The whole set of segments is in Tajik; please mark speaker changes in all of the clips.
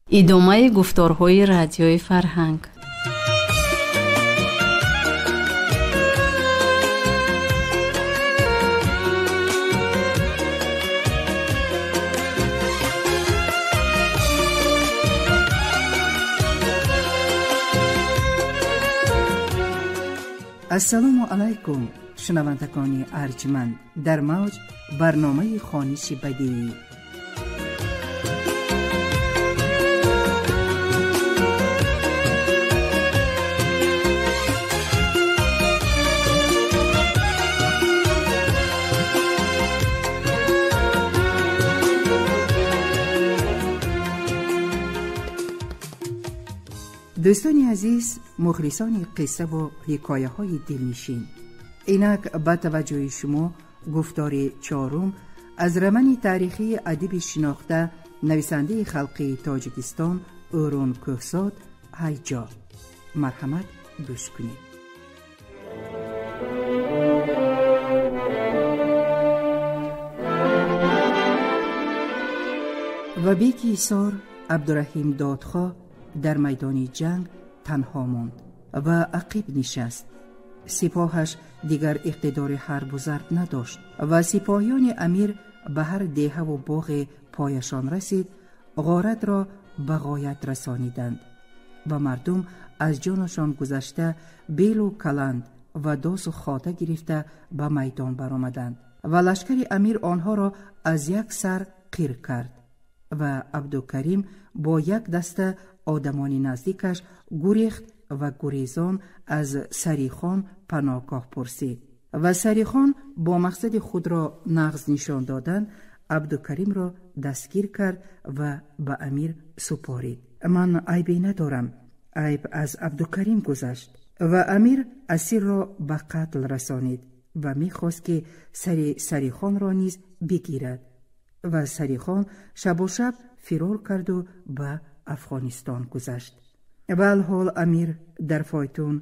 Speaker 1: Идомаи гуфторҳои радиои фарҳанг.
Speaker 2: Ассалому алайкум, шунавандагони арҷманд. Дар мавҷ барномаи хониши бадеӣ. Дӯстони азиз, мухлисони қиссаву ҳикояҳои дилнишин, инак ба таваҷҷӯҳи шумо гуфтори чорум аз романи таърихии адиби шинохта, нависандаи халқии Тоҷикистон Ӯрун Кӯҳзод «Ҳайҷо». Марҳамат, гӯш кунед. Ва беки Ҳисор Абдураҳим Додхоҳ дар майдони ҷанг танҳо монд ва ақиб нишаст. Сипоҳаш дигар иқтидори ҳарбу зарб надошт ва сипоҳиёни амир ба ҳар деҳаву боғе пояшон расид, ғоратро ба ғоят расониданд ва мардум аз ҷонашон гузашта белу каланд ва досу хота гирифта ба майдон баромаданд ва лашкари амир онҳоро аз як сар қир кард ва Абдукарим бо як даста одамони наздикаш гурехт ва гурезон аз Сарихон паноҳгоҳ пурсид ва Сарихон бо мақсади худро нағз нишон додан Абдукаримро дастгир кард ва ба амир супорид. Ман айбе надорам, айб аз Абдукарим гузашт. Ва амир асирро ба қатл расонид ва мехост, ки сари Сарихонро низ бигирад ва Сарихон шабошаб фирор карду ба Афғонистон гузашт. Ва алҳол амир дар фойтун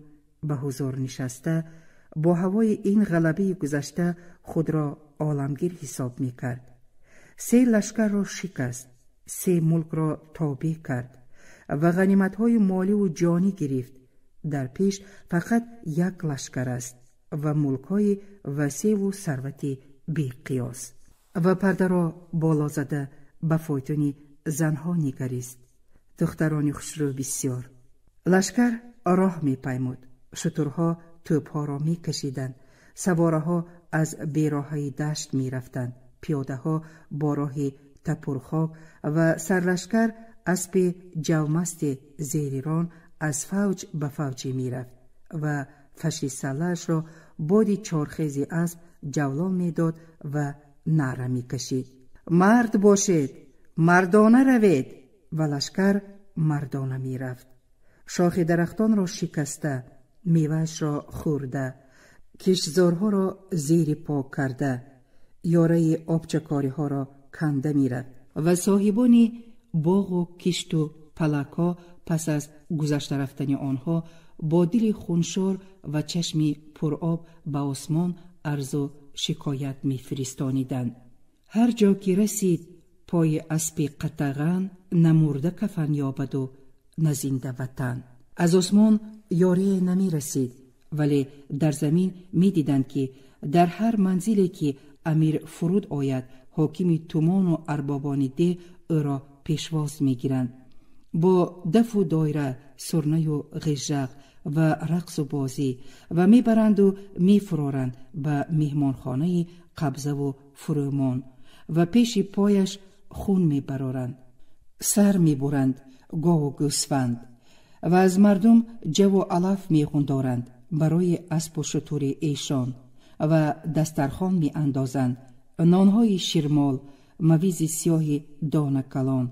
Speaker 2: ба ҳузур нишаста, бо ҳавои ин ғалабаи гузашта худро оламгир ҳисоб мекард. Се лашкарро шикаст, се мулкро тобеъ кард ва ғаниматҳои моливу ҷонӣ гирифт. Дар пеш фақат як лашкар аст ва мулкҳои васеъву сарвати беқиёс. Ва пардаро боло зада ба фойтуни занҳо нигарист. Духтарони хушрӯ бисёр. Лашкар роҳ мепаймуд, шутурҳо тӯбҳоро мекашиданд, савораҳо аз бероҳаи дашт мерафтанд, пиёдаҳо бо роҳи тапурхок ва сарлашкар аспи ҷавмасти зери рон аз фавҷ ба фавҷе мерафт ва фаши саллаашро боди чорхези асп ҷавлон медод ва наъра мекашид: мард бошед, мардона равед! Ва лашкар мардона мерафт. Шохи дарахтонро шикаста, меваашро хӯрда, киштзорҳоро зери по карда, ёраи обчакориҳоро канда мерафт ва соҳибони боғу кишту палакҳо пас аз гузашта рафтани онҳо бо дили хуншор ва чашми пуроб ба осмон арзу шикоят мефиристониданд. Ҳар ҷо ки расид, пои аспи қатаған на мурда кафан ёбаду на зинда ватан. Аз осмон ёрие намерасид, вале дар замин медиданд, ки дар ҳар манзиле ки амир фуруд ояд, ҳокими тумону арбобони деҳ ӯро пешвоз мегиранд бо дафу дойра, сурнаю ғижжақ ва рақсу бозӣ ва мебаранду мефуроранд ба меҳмонхонаи қабзаву фурӯмон ва пеши пояш хун мебароранд, сар мебуранд гову гӯсфанд ва аз мардум ҷаву алаф меғундоранд барои аспу шутури эшон ва дастархон меандозанд: нонҳои ширмол, мавизи сиёҳи донакалон,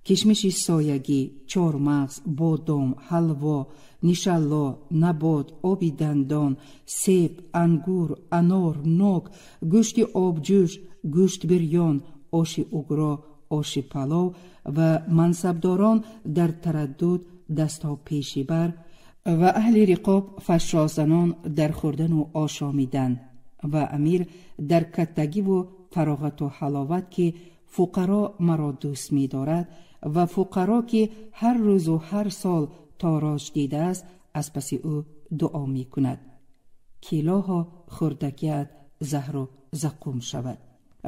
Speaker 2: кишмиши соягӣ, чормағз, бодом, ҳалво, нишалло, набот, оби дандон, себ, ангур, анор, нок, гӯшти обҷӯш, гӯшт бирён, оши угро, оши палов ва мансабдорон дар тараддуд дастҳо пеши бар ва аҳли риқоб фашрозанон дар хӯрдану ошомидан ва амир дар каттагиву фароғату ҳаловат, ки фуқаро маро дӯст медорад. Ва фуқаро, ки ҳар рӯзу ҳар сол тороҷ дидааст, аз паси ӯ дуо мекунад, ки илоҳо хӯрдакиат заҳру заққум шавад.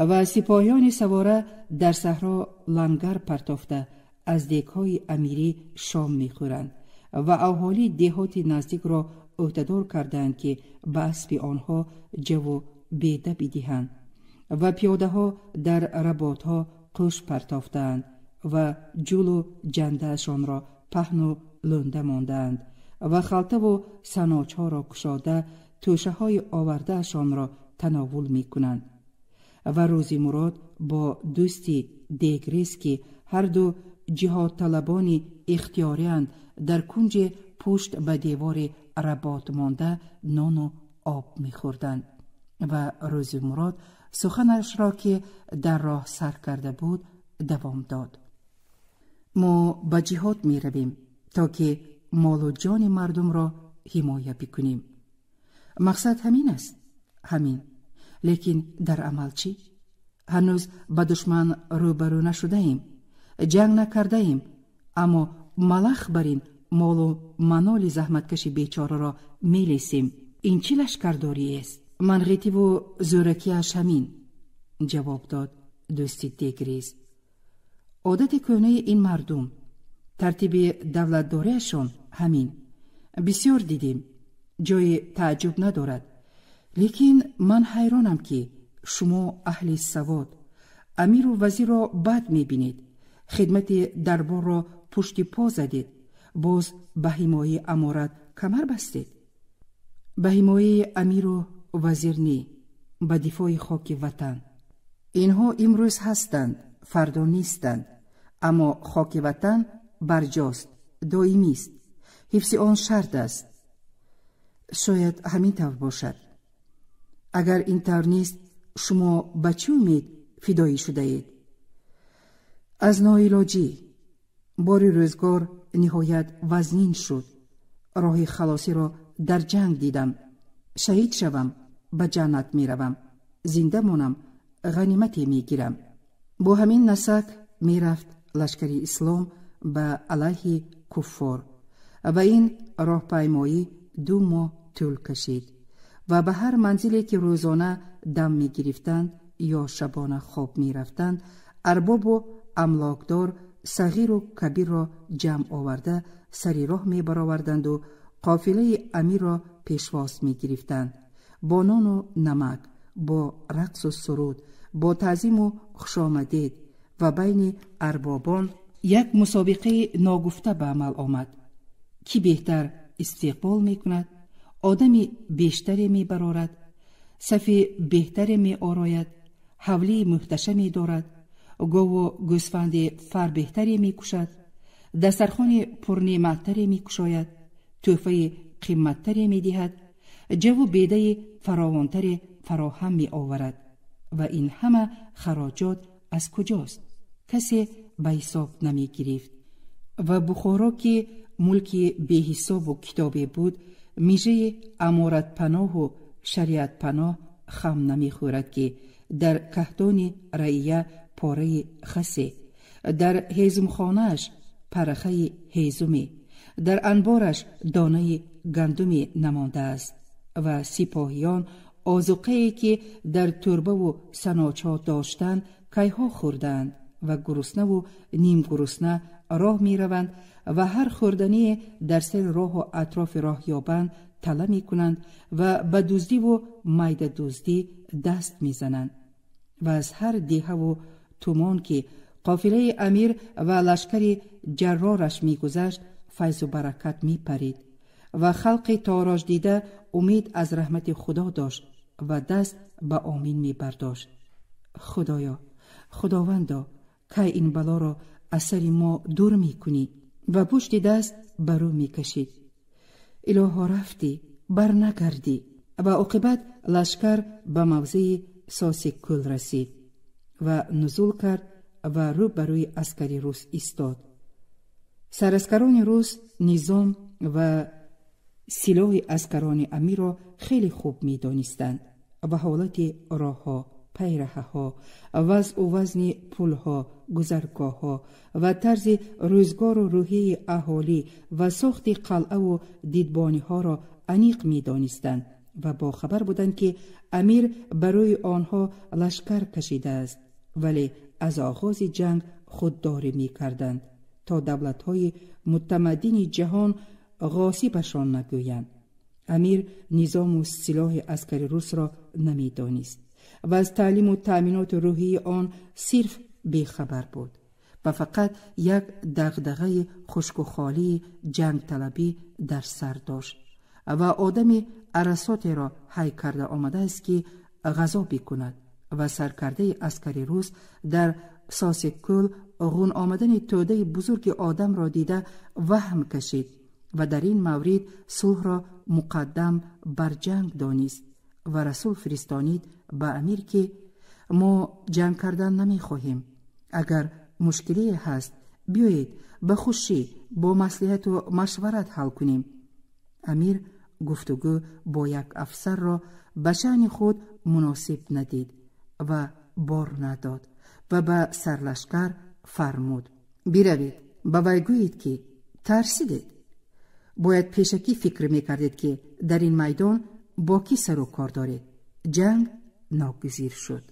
Speaker 2: Ва сипоҳиёни савора дар саҳро лангар партофта, аз дегҳои амирӣ шом мехӯранд ва аҳолии деҳоти наздикро ӯҳдадор кардаанд, ки ба аспи онҳо ҷаву беда бидиҳанд. Ва пиёдаҳо дар работҳо қӯш партофтаанд ва ҷулу ҷандаашонро паҳну лӯнда мондаанд ва халтаву саночҳоро кушода, тӯшаҳои овардаашонро тановул мекунанд. Ва Рӯзи Мурод бо дӯсти дегрез, ки ҳарду ҷиҳодталабони ихтиёрианд, дар кунҷе пушт ба девори работ монда, нону об мехӯрданд. Ва Рӯзи Мурод суханашро, ки дар роҳ сар карда буд, давом дод: «Мо ба ҷиҳод меравем, то ки молу ҷони мардумро ҳимоя бикунем. Мақсад ҳамин аст, ҳамин. Лекин дар амал чӣ? Ҳанӯз ба душман рӯбарӯ нашудаем, ҷанг накардаем, аммо малах бар ин молу маноли заҳматкаши бечораро мелесем. Ин чӣ лашкардориест?» «Манғитиву зӯракиаш ҳамин», ҷавоб дод дӯсти дегрез. «Одати кӯҳнаи ин мардум, тартиби давлатдориашон ҳамин. Бисёр дидем, ҷои тааҷҷуб надорад. Лекин ман ҳайронам, ки шумо, аҳли савод, амиру вазирро бад мебинед, хидмати дарборро пушти по задед, боз ба ҳимояи аморат камар бастед». «Ба ҳимояи амиру вазир не, ба дифои хоки ватан. Инҳо имрӯз ҳастанд, фардо нестанд, аммо хоки ватан барҷост, доимист. Ҳифзи он шарт аст». «Шояд ҳамин тавр бошад. Агар ин тавр нест, шумо ба чӣ умед фидоӣ шудаед?» «Аз ноилоҷӣ. Бори рӯзгор ниҳоят вазнин шуд. Роҳи халосиро дар ҷанг дидам. Шаҳид шавам, ба ҷаннат меравам, зинда монам, ғанимате мегирам». Бо ҳамин насак мерафт лашкари ислом ба алайҳи куффор. Ва ин роҳпаймоӣ 2 моҳ тӯл кашид. Ва ба ҳар манзиле ки рӯзона дам мегирифтанд ё шабона хоб мерафтанд, арбобу амлокдор сағиру кабирро ҷамъ оварда, сари роҳ мебароварданду қофилаи амирро пешвоз мегирифтанд бо нону намак, бо рақсу суруд, бо таъзиму хушомадед. Ва байни арбобон як мусобиқаи ногуфта ба амал омад: кӣ беҳтар истиқбол мекунад, одами бештаре мебарорад, сафи беҳтаре меорояд, ҳавлии муҳташаме дорад, гову гӯсфанди фарбеҳтаре мекушад, дастархони пурнеъматтаре мекушояд, тӯҳфаи қимматтаре медиҳад, ҷаву бедаи фаровонтаре фароҳам меоварад. Ва ин ҳама хароҷот аз куҷост, касе ба ҳисоб намегирифт. Ва Бухоро, ки мулки беҳисобу китобе буд, мижаи аморатпаноҳу шариатпаноҳ хам намехӯрад, ки дар каҳдони раия пораи хасе, дар ҳезумхонааш парахаи ҳезуме, дар анбораш донаи гандуме намондааст. Ва сипоҳиён озуқае, ки дар турбаву саночҳо доштанд, кайҳо хӯрдаанд ва гуруснаву нимгурусна роҳ мераванд ва ҳар хӯрдание дар сари роҳу атрофи роҳ ёбанд, тала мекунанд ва ба дуздиву майдадуздӣ даст мезананд. Ва аз ҳар деҳаву тумон, ки қофилаи амир ва лашкари ҷаррораш мегузашт, файзу баракат мепарид ва халқи тороҷдида умед аз раҳмати Худо дошт ва даст ба омин мебардошт: «Худоё, Худовандо, кай ин балоро аз сари мо дур мекунӣ?» Ва пушти даст ба рӯ мекашид: «Илоҳо, рафтӣ, барнагардӣ». Ва оқибат лашкар ба мавзеи Сосиккӯл расид ва нузул кард ва рӯ ба рӯи аскари рус истод. Сараскарони рус низом ва силоҳи аскарони амирро хеле хуб медонистанд ва ҳолати роҳҳо, Пайраҳаҳо, вазъу вазни пулҳо, гузаргоҳҳо ва тарзи рӯзгору рӯҳияи аҳолӣ ва сохти қалъаву дидбониҳоро аниқ медонистанд ва бохабар буданд, ки амир барои онҳо лашкар кашидааст, вале аз оғози ҷанг худдорӣ мекарданд, то давлатҳои мутамаддини ҷаҳон ғосибашон нагӯянд. Амир низому силоҳи аскари русро намедонист ва аз таълиму таъминоти рӯҳии он сирф бехабар буд ва фақат як дағдағаи хушку холии ҷангталабӣ дар сар дошт ва одами арасотеро ҳай карда омадааст, ки ғазо бикунад. Ва саркардаи аскари рус дар Сосиккӯл ғун омадани тӯдаи бузурги одамро дида ваҳм кашид ва дар ин маврид сулҳро муқаддам бар ҷанг донист ва расул фиристонид ба амир, ки мо ҷанг кардан намехоҳем. Агар мушкилие ҳаст, биёед ба хушӣ бо маслиҳату машварат ҳал кунем. Амир гуфтугӯ бо як афсарро ба шаъни худ муносиб надид ва бор надод ва ба сарлашкар фармуд: биравед, ба вай гӯед, ки тарсидед. Бояд пешакӣ фикр мекардед, ки дар ин майдон бо кӣ сару кор доред. Ҷанг ногузир шуд.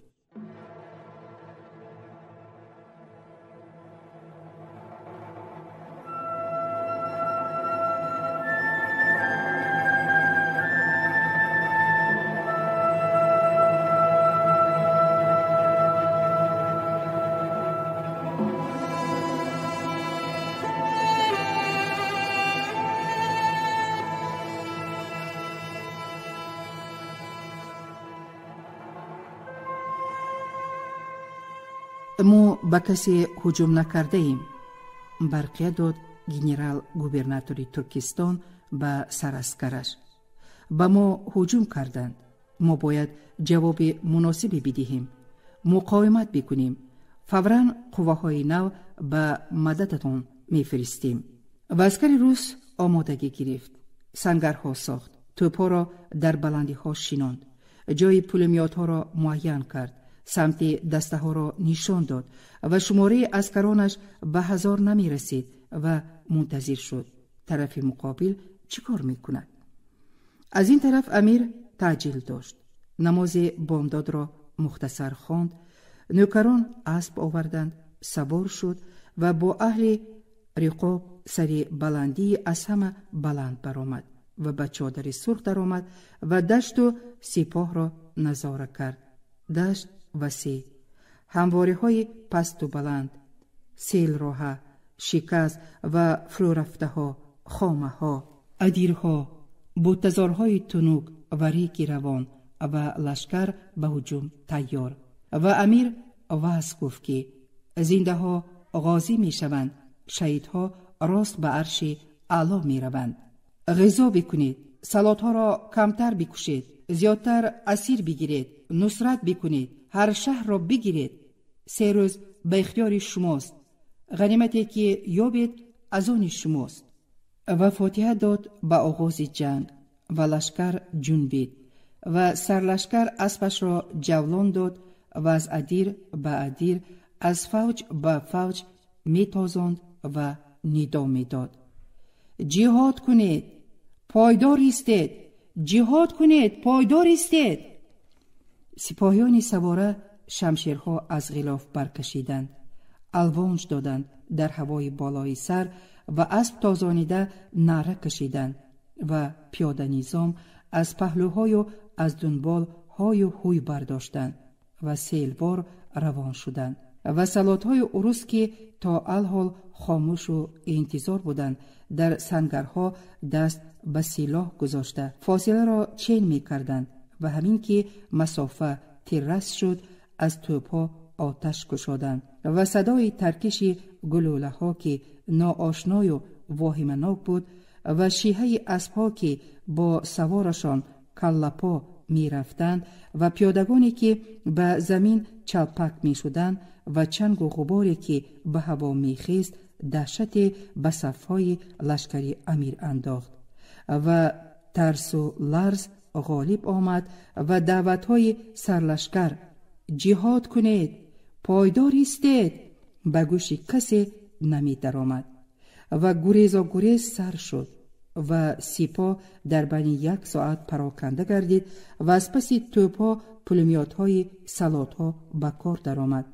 Speaker 2: Мо ба касе ҳуҷум накардаем, барқия дод генерал-губернатори Туркистон ба сараскараш. Ба мо ҳуҷум карданд. Мо бояд ҷавоби муносибе бидиҳем, муқовимат бикунем. Фавран қувваҳои нав ба мададатон мефиристем. Ва аскари рус омодагӣ гирифт, сангарҳо сохт, тӯпҳоро дар баландиҳо шинонд, ҷои пулемётҳоро муайян кард, самти дастаҳоро нишон дод ва шумораи аскаронаш ба 1000 намерасид ва мунтазир шуд тарафи муқобил чӣ кор мекунад. Аз ин тараф амир таъҷил дошт. Намози бомдодро мухтасар хонд, нӯкарон асп оварданд, савор шуд ва бо аҳли риқоб сари баландии аз ҳама баланд баромад ва ба чодари сурх даромад ва дашту сипоҳро назора кард. Дашт васеъ, ҳамвориҳои пасту баланд, селроҳа, шикаст ва фурӯрафтаҳо, хомаҳо, адирҳо, бутазорҳои тунук ва реки равон ва лашкар ба ҳуҷум тайёр. Ва амир ваъз гуфт, ки зиндаҳо ғозӣ мешаванд, шаҳидҳо рост ба арши аъло мераванд. Ғизо бикунед, салотҳоро камтар бикушед, зиёдтар асир бигиред, нусрат бикунед, ҳар шаҳрро бигиред. 3 рӯз ба ихтиёри шумост, ғанимате ки ёбед аз они шумост. Ва фотиҳа дод ба оғози ҷанг ва лашкар ҷунбид ва сарлашкар аспашро ҷавлон дод ва аз адир ба адир, аз фавҷ ба фавҷ метозонд ва нидо медод: ҷиҳод кунед, пойдор истед, ҷиҳод кунед, пойдор истед. Сипоҳиёни савора шамшерҳо аз ғилоф баркашиданд, алвонҷ доданд дар ҳавои болои сар ва асп тозонида наъра кашиданд ва пиёданизом аз паҳлӯҳою аз дунбол ҳою ҳуй бардоштанд ва селвор равон шуданд. Ва салотҳои урус, ки то алҳол хомӯшу интизор буданд, дар сангарҳо даст ба силоҳ гузошта фосиларо чен мекарданд ва ҳамин ки масофа тиррас шуд, аз тӯбҳо оташ кушоданд ва садои таркиши гулӯлаҳо, ки ноошною воҳиманок буд, ва шиҳаи аспҳо, ки бо саворашон каллапо мерафтанд ва пиёдагоне, ки ба замин чалпак мешуданд ва чангу ғуборе, ки ба ҳаво мехест, даҳшате ба сафҳои лашкари амир андохт ва тарсу ларз ғолиб омад ва даъватҳои сарлашкар Ҷиҳод кунед, пойдор истед, ба гӯши касе намедаромад ва гурезогурез сар шуд ва сипоҳ дар байни як соат пароканда гардид ва аз паси тӯбҳо пулемётҳои салотҳо ба кор даромад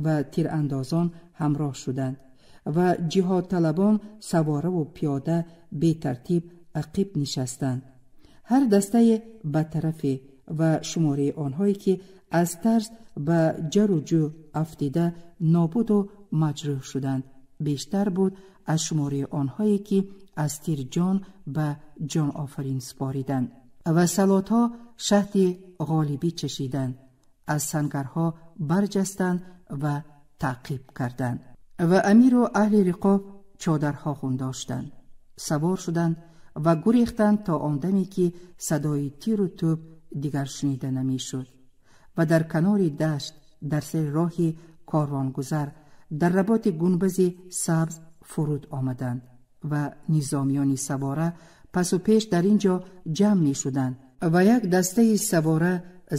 Speaker 2: ва тирандозон ҳамроҳ шуданд ва ҷиҳодталабон савораву пиёда бетартиб ақиб нишастанд, ҳар дастае ба тарафе, ва шумораи онҳое ки аз тарс ба ҷару ҷӯ афтида нобуду маҷрӯҳ шуданд бештар буд аз шумораи онҳое ки аз тир ҷон ба ҷонофарин супориданд. Ва салотҳо шаҳди ғолибӣ чашиданд, аз сангарҳо барҷастанд ва таъқиб карданд. Ва амиру аҳли риқоб чодарҳо хундоштанд, савор шуданд ва гурехтанд то он даме ки садои тиру тӯб дигар шунида намешуд. Ва дар канори дашт, дар сари роҳи корвонгузар, дар работи гунбази сабз фуруд омаданд ва низомиёни савора пасу пеш дар ин ҷо ҷамъ мешуданд ва як дастаи савора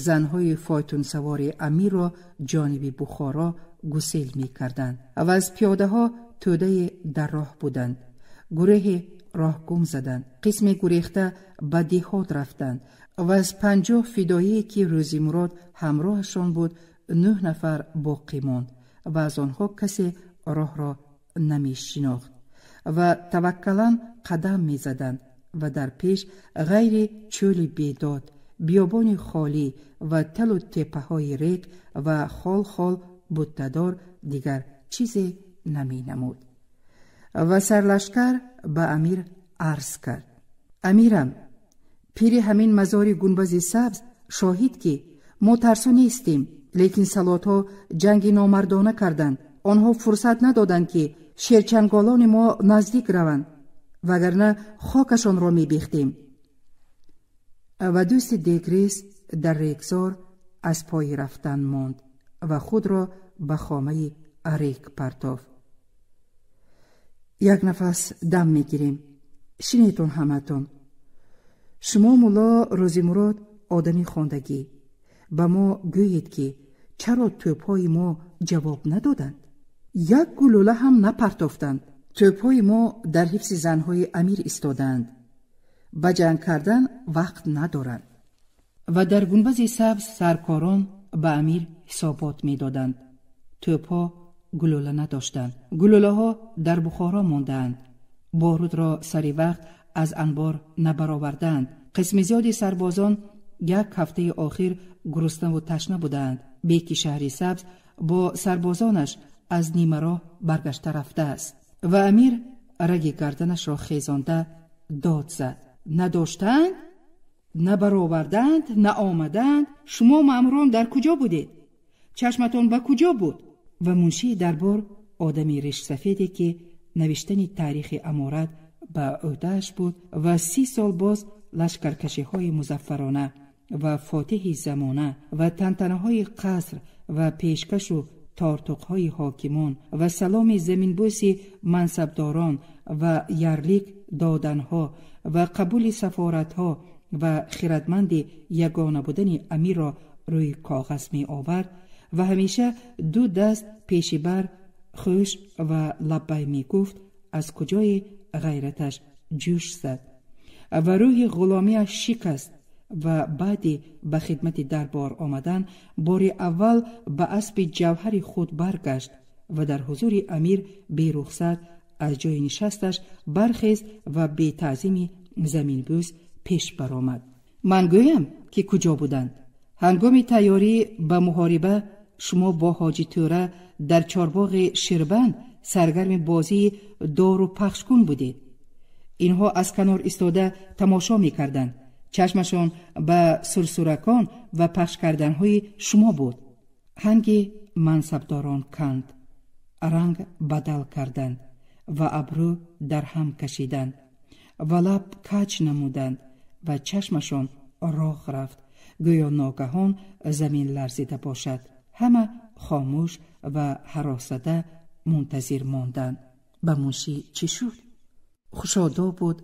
Speaker 2: занҳои фойтунсавори амирро ҷониби Бухоро гусел мекарданд ва аз пиёдаҳо тӯдае дар роҳ буданд. Гурӯҳе роҳ гум заданд, қисме гурехта ба деҳот рафтанд ва аз 50 фидоие ки Рӯзимурод ҳамроҳашон буд 9 нафар боқӣ монд ва аз онҳо касе роҳро намешинохт ва таваккалан қадам мезаданд ва дар пеш ғайри чӯли бедод, биёбони холӣ ва талу теппаҳои рег ва хол-хол буттадор дигар чизе наменамуд. Ва сарлашкар ба амир арз кард: амирам, пири ҳамин мазори гунбази сабз шоҳид ки мо тарсу нестем, лекин салотҳо ҷанги номардона карданд. Онҳо фурсат надоданд ки шерчанголони мо наздик раванд, вагарна хокашонро мебехтем. Ва дӯсти дегрес дар регзор аз пои рафтан монд ва худро ба хомаи рег партофт. Як нафас дам мегирем. Шинетон ҳаматон. Шумо мулло Рӯзимурод одами хондагӣ. Ба мо гӯед ки чаро тӯбҳои мо ҷавоб надоданд? Як гулӯла ҳам напартофтанд. Тӯбҳои мо дар ҳифзи занҳои амир истодаанд. Ба ҷанг кардан вақт надоранд. Ва дар гунбази сабз саркорон ба амир ҳисобот медоданд. Тӯбҳо гулӯла надоштанд. Гулӯлаҳо дар Бухоро мондаанд. Борудро сари вақт аз анбор набаровардаанд. Қисми зиёди сарбозон як ҳафтаи охир гуруснаву ташна будаанд. Беки шаҳри сабз бо сарбозонаш аз нимароҳ баргашта рафтааст. Ва амир раги гарданашро хезонда дод зад: надоштанд, набароварданд, наомаданд. Шумо маъмурон дар куҷо будед? Чашматон ба куҷо буд? Ва муншии дарбор, одами ришсафеде ки навиштани таърихи аморат ба ӯҳдааш буд ва 30 сол боз лашкаркашиҳои музаффарона ва фотиҳи замона ва тантанаҳои қаср ва пешкашу тортуқҳои ҳокимон ва саломи заминбӯси мансабдорон ва ярлик доданҳо ва қабули сафоратҳо ва хиратманди ягона будани амирро рӯи коғаз меовард ва ҳамеша ду даст пеши бар хӯш ва лаббай мегуфт, аз куҷои ғайраташ ҷӯш зад ва рӯҳи ғуломиаш шикаст ва баъди ба хидмати дарбор омадан бори аввал ба аспи ҷавҳари худ баргашт ва дар ҳузури амир берухсат аз ҷои нишасташ бархест ва бетаъзими заминбӯс пеш баромад. Ман гӯям ки куҷо буданд. Ҳангоми тайёрӣ ба муҳориба шумо бо ҳоҷи Тӯра дар чорбоғи Ширбанд саргарми бозии дору пахшкун будед. Инҳо аз канор истода тамошо мекарданд. Чашмашон ба сурсуракон ва пахш карданҳои шумо буд. Ҳанги мансабдорон канд, ранг бадал карданд ва абрӯ дар ҳам кашиданд ва лаб каҷ намуданд ва чашмашон роғ рафт, гӯё ногаҳон замин ларзида бошад. Ҳама хомӯш ва ҳаросзада мунтазир монданд. Ба муншӣ чӣ шуд? Хушодо буд.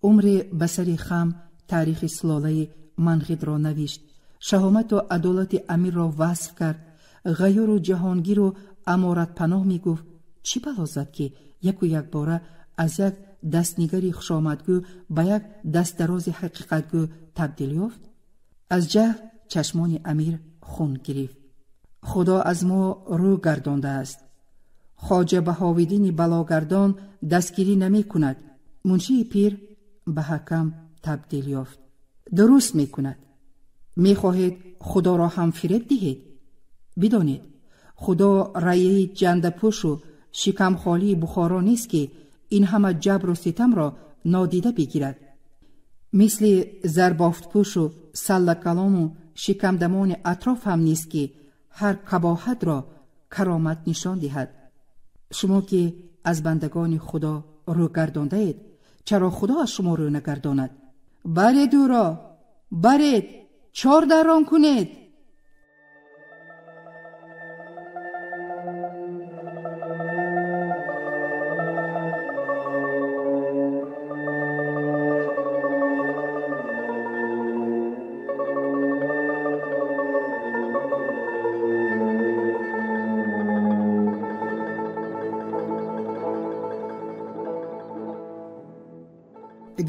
Speaker 2: Умре ба сари хам таърихи сулолаи Манғидро навишт, шаҳомату адолати амирро васф кард Ғайёру ҷаҳонгиру аморатпаноҳ мегуфт, чӣ бало зад, ки яку якбора аз як дастнигари хушомадгӯ ба як дастдарози ҳақиқатгӯ табдил ёфт? Аз ҷаҳл чашмони амир хун гирифт. Худо аз мо рӯ гардондааст. Хоҷа Баҳовиддини балогардон дастгирӣ намекунад. Муншии пир ба ҳакам табдил ёфт. Дуруст мекунад. Мехоҳед Худоро ҳам фиреб диҳед? Бидонед, Худо раъяи ҷандапӯшу шикамхолии Бухоро нест, ки ин ҳама ҷабру ситамро нодида бигирад. Мисли зарбофтпӯшу саллакалону шикамдамони атроф ҳам нест, ки ҳар қабоҳатро каромат нишон диҳад. Шумо ки аз бандагони Худо рӯ гардондаед, чаро Худо аз шумо рӯ нагардонад? Баред ӯро! Баред! Чор даррон кунед!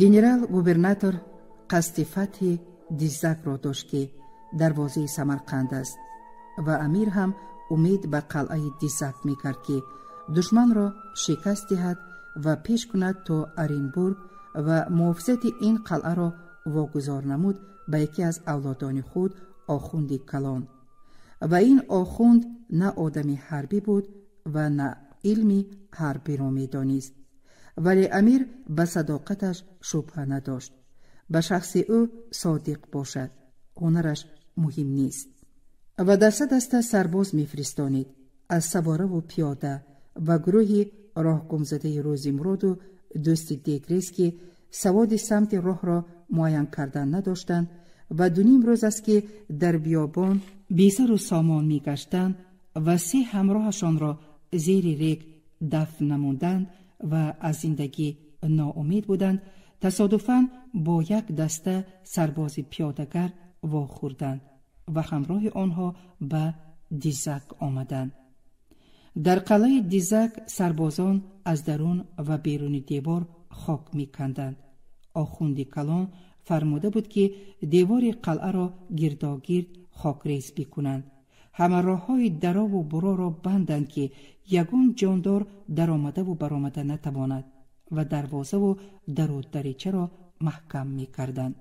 Speaker 2: Генерал-губернатор қасди фатҳи Диззакро дошт, ки дарвозаи Самарқанд аст, ва амир ҳам умед ба қалъаи Диззак мекард, ки душманро шикаст диҳад ва пеш кунад то Оренбург ва муҳофизати ин қалъаро вогузор намуд ба яке аз авлодони худ, охунди калон. Ва ин охунд на одами ҳарбӣ буд ва на илми ҳарбиро медонист. Вале амир ба садоқаташ шубҳа надошт. Ба шахси ӯ содиқ бошад, ҳунараш муҳим нест. Ва даста даста сарбоз мефиристонид аз савораву пиёда ва гурӯҳи роҳгумзадаи Рӯзимуроду дӯсти Дегрез, ки саводи самти роҳро муайян кардан надоштанд ва дуним рӯз аст, ки дар биёбон бесару сомон мегаштанд ва се ҳамроҳашонро зери рег дафн намуданд ва аз зиндагӣ ноумед буданд, тасодуфан бо як даста сарбози пиёдагар вохӯрданд ва ҳамроҳи онҳо ба Дизак омаданд. Дар қалъаи Дизак сарбозон аз дарун ва беруни девор хок меканданд. Охунди калон фармуда буд, ки девори қалъаро гирдогирд хокрез бикунанд, ҳама роҳҳои дарову буроро банданд, ки ягон ҷондор даромадаву баромада натавонад, ва дарвозаву дару даричаро маҳкам мекарданд.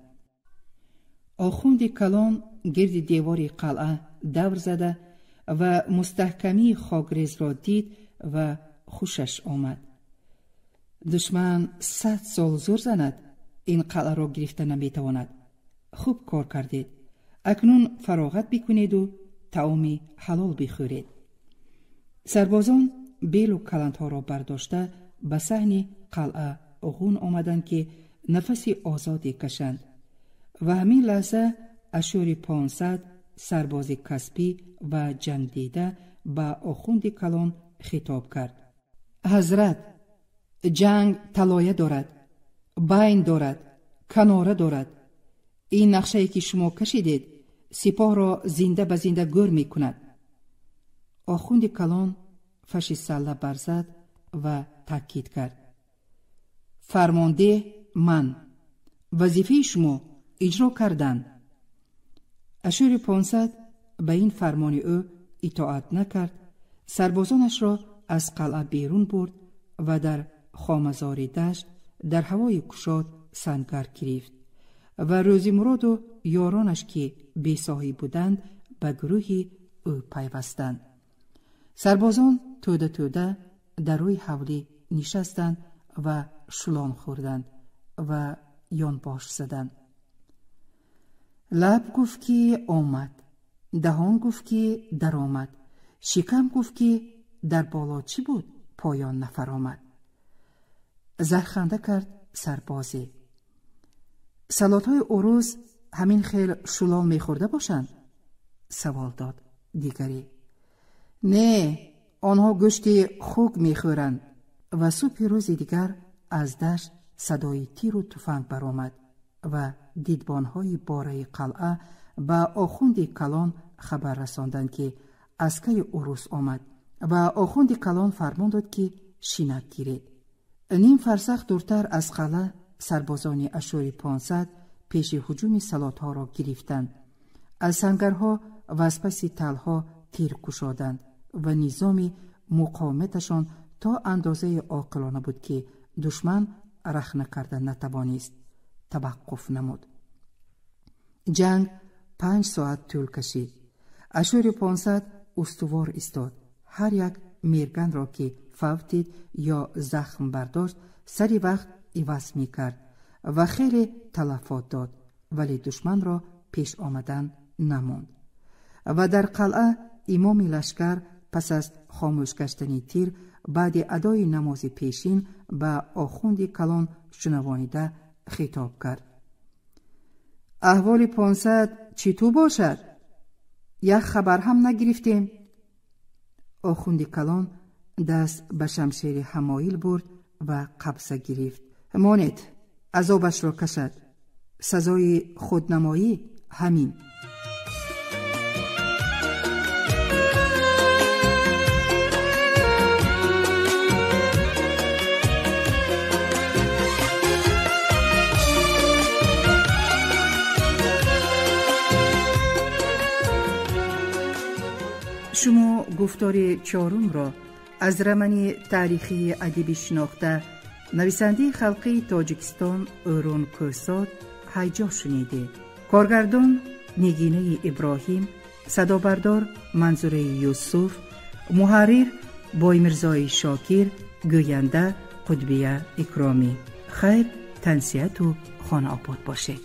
Speaker 2: Охунди калон гирди девори қалъа давр зада ва мустаҳкамии хокрезро дид ва хушаш омад. Душман 100 сол зур занад, ин қалъаро гирифта наметавонад. Хуб кор кардед. Акнун фароғат бикунеду таоми ҳалол бихӯред. Сарбозон белу каландҳоро бардошта ба саҳни қалъа ғун омаданд, ки нафаси озоде кашанд. Ва ҳамин лаҳза ашёри 500 сарбози касбӣ ва ҷангдида ба охунди калон хитоб кард. Ҳазрат, ҷанг талоя дорад, байн дорад, канора дорад. Ин нақшае ки шумо кашидед, сипоҳро зинда ба зинда гӯр мекунад. Охунди калон фаши салла барзад ва таъкид кард. Фармондеҳ ман, вазифаи шумо иҷро кардан. Ашёри 500 ба ин фармони ӯ итоат накард, сарбозонашро аз қалъа берун бурд ва дар хомазори дашт дар ҳавои кушод сангар гирифт ва Рӯзимуроду ёронаш, ки бесоҳиб буданд, ба гурӯҳи ӯ пайвастанд. Сарбозон тӯда-тӯда дар рӯи ҳавлӣ нишастанд ва шулон хӯрданд ва ёнбош заданд. Лаб гуфт, ки омад, даҳон гуфт, ки даромад, шикам гуфт, ки дар боло чӣ буд, поён нафаромад. Зарханда кард сарбозе. Салотҳои урӯз ҳамин хел шулон мехӯрда бошанд? Савол дод дигаре. Не, онҳо гӯшти хук мехӯранд. Ва субҳи рӯзи дигар аз дашт садои тиру туфанг баромад ва дидбонҳои бораи қалъа ба охунди калон хабар расонданд, ки Аскари урус омад ва охунди калон фармон дод, ки шинак гиред. Ним фарсах дуртар аз қалъа сарбозони ашури 500 пеши ҳуҷуми салотҳоро гирифтанд. Аз сангарҳо ва аз паси талҳо тир кушоданд ва низоми муқовиматашон то андозаи оқилона буд, ки душман рахна карда натавонист, таваққуф намуд. Ҷанг 5 соат тӯл кашид. Ашури 500 устувор истод. Ҳар як мирганро, ки фавтид ё захм бардошт, сари вақт иваз мекард ва хеле талафот дод, вале душманро пеш омадан намонд. Ва дар қалъа имоми лашкар пас аз хомӯш гаштани тир, баъди адои намози пешин, ба охунди калон шунавонида хитоб кард: «Аҳволи 500 чӣ ту бошад? Як хабар ҳам нагирифтем». Охунди калон даст ба шамшери ҳамоил бурд ва қабза гирифт: «Монед, азобашро кашад. Сазои худнамоӣ ҳамин». Шумо гуфтори чорумро аз романи таърихии адиби шинохта, нависандаи халқии Тоҷикистон Ӯрун Кӯҳзод «Ҳайҷо» шунидед. Коргардон Нигинаи Иброҳим, садобардор Манзураи Юсуф, муҳаррир Боймирзои Шокир, гӯянда Қудбия Икромӣ. Хайр, тансиҳату хонаобод бошед.